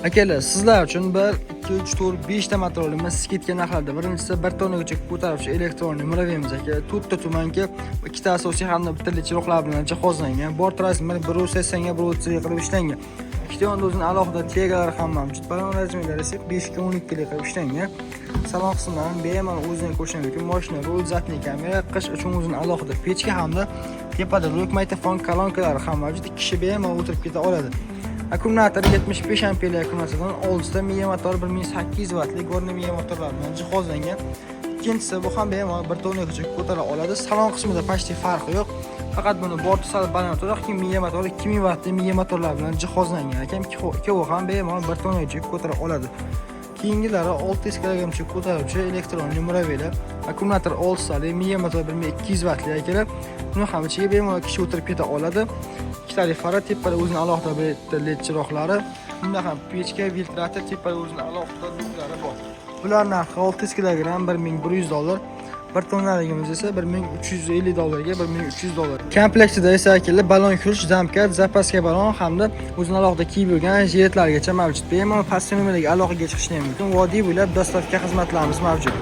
Akalar, sizlar uchun 1, 2, 3, 4, 5 ta motor olamiz скидка narxlarda. Birinchisi 1 tonnagacha ko'taruvchi elektron муравей imiz, aka. To'rtta tumanka, ikkita asosiy hamda bitta chiroqlar bilan jihozlangan. Bort размер 1.80 ga 1.30 qilib ishlangan. Ikkita yonida o'zini alohida тяга lari ham mavjud. Balon размер lari esa 5 ga 12 qilib ishlangan. Salon qismlarini bemalol o'zini ko'rish mumkin. Moshina rul, задний kamera, qish uchun o'zini alohida pechka hamda tepada люк, magnitofon, kolonkalari ham mavjud. Ikki kishi bemalol o'tirib keta oladi. Akkumulyator 75 amperli akkumulyatordan, oltita miya motor, 1800 vattli горный miya motorlar bilan jihozlangan. Ikkinchisi, bu ham bemalol 1 tonnagacha ko'tara oladi. Salon qismida почти farqi yo'q. Faqat buni borti sal balandroq, keyin miya motori 2000 vattli miya motorlar bilan jihozlangan ekan. Ikkovi ham bemalol 1 tonnagacha ko'tara oladi. Keyingilari 600 kilogrammcha ko'taruvchi elektron муравей lar. Akkumulyator 6 tali, miya motor 1200 vattli, akalar. Buni ham ichiga bemalol kishi o'tirib keta oladi. Ikkitali fara, tepada o'zini alohida bitta led chiroqlari. Bunda ham pechka, ventilyator, tepada o'zini alohida luklari bor. Bular narxi 600 kilogramm 1100 dollar. 1 tonnaligimiz esa 1350 dollarga, 1300 dollar. Komplektida esa, akalar, balon ключ, домкрат, запаска balon hamda o'zini alohida kiyib yurgan jiletlargacha mavjud. Bemalol pastki nomerga aloqaga chiqishni mumkin. Vodiy bo'ylab доставка xizmatlarimiz mavjud.